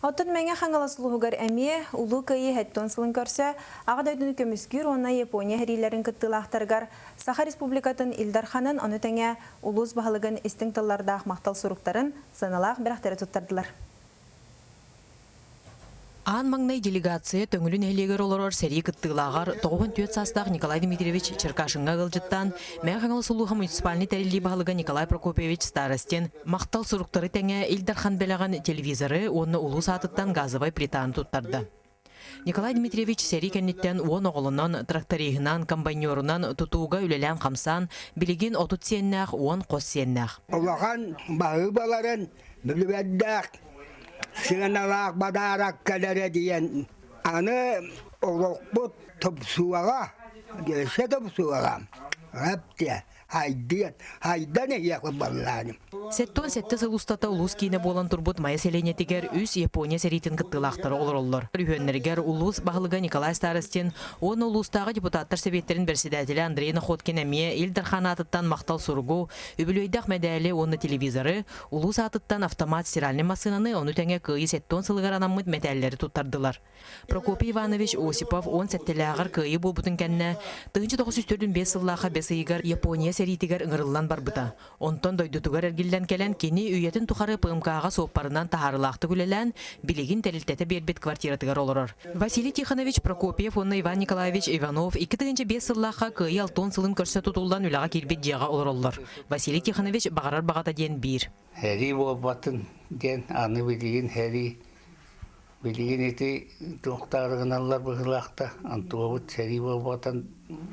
Оттон Мэҥэ Хаҥалас улууһугар эмиэ Улуу Кыайыы 70 сылын көрсө Аҕа дойдуну көмүскүүр уонна Япония сэриилэрин кыттыылаахтарыгар Саха Республикатын Ил Дарханын, ону тэҥэ улуус баһылыгын истиҥ тыллардаах махтал суруктарын, сыаналаах бэлэхтэри туттардылар. Аан маҥнай делегация Төҥүлү нэһилиэгэр олорор сэрии кыттыылааҕар 94 саастаах Николай Дмитриевич Черкашиҥҥа ыалдьыттаан, Мэҥэ Хаҥалас улууһа муниципальнай тэриллии баһылыга Николай Прокопьевич Старостин махтал суруктары тэҥэ Ил Дархан бэлэҕин телевизоры уонна улуус аатыттан газовай плитаны туттарда. Николай Дмитриевич сэрии кэнниттэн уон оҕолонон, тракториһынан, комбайнерунан тутууга үлэлээн-хамсаан, билигин 30 сиэннээх, уон хос сиэннээх. Улахан баһыыбаларын бүлүбэрдээх сыаналаах бадаарак кэлэрэ диэн аны олохпут тупсуоҕа, өссө тупсуоҕа, эптиэ хайдыан, хайдан иһиэхпит баллааным. 77 сыл устата улуус киинэ буолан турбут Майа сэлиэнньэтигэр үс Япония сэриитин кыттыылаахтара олороллор. Үһүөннэригэр улуус баһылыга Николай Старостин уонна улуустааҕы депутаттар сэбиэттэрин бэрэссэдээтэлэ Андрей Находкин эмиэ Ил Дархан аатыттан махтал суругу, үбүлүөйдээх мэдээли уонна телевизоры, Улуус аатыттан автомат стиральнай массыынаны, ону тэҥэ Кыайыы 70 сылыгар анаммыт мэтээллэри туттардылар. Прокопий Иванович Осипов уон сэттэлээҕэр Кыайыы буолбутун кэннэ, 1945 сыллаахха бэс ыйыгар Япония сэриитигэр ыҥырыллан барбыта. Онтон дойдутугар эргиллэн кэлэн, кини үйэтин тухары ПМК-ҕа суоппарынан таһаарыылаахтык үлэлээн, билигин тэрилтэтэ биэрбит квартиратыгар олорор. Василий Тихонович Прокопьев уонна Иван Николаевич Иванов 2005 сыллаахха Кыайыы алтыан сылын көрсө тутуллан үлэҕэ киирбит дьиэҕэ олороллор. Василий Тихонович баҕарар баҕата диэн биир. Сэрии буолбатын диэн аны билигин сэрии билигин ити туохтаары гыналлар быһыылаах да антуобут сэрии буолбатын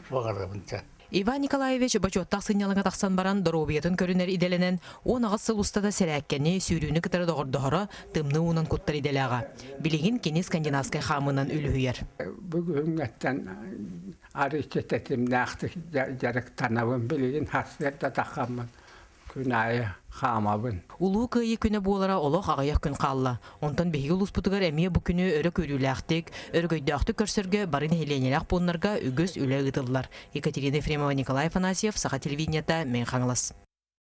баҕарабын ча. Иван Николаевич бочуоттаах сынньалаҥа тахсан баран доруобуйатын көрүнэр идэлэнэн 18 сыл устата сэрээккэни, сүүрүүнү кытары доҕордоһоро, тымныы уунан куттар идэлээҕэ. Билигин кини скандинавскай хаамыынан үлүһүйэр. Бүгүҥҥэттэн арыычча тэтимнээхтик дьарыктанабын билигин сарсыарда таххаммын күн аайы хаамабын. Улуу Кыайыы күнэ буолара олох аҕыйах күн хаалла. Онтон биһиги улууспутугар эмиэ бу күнү өрө күүрүүлээхтик, өрөгөйдөөхтүк көрсөргө бары нэһилиэнньэлээх пууннарга үгүс үлэ ыытыллар. Екатерина Ефремова, Николай Афанасьев, Саха телевидениета, Мэҥэ Хаҥалас.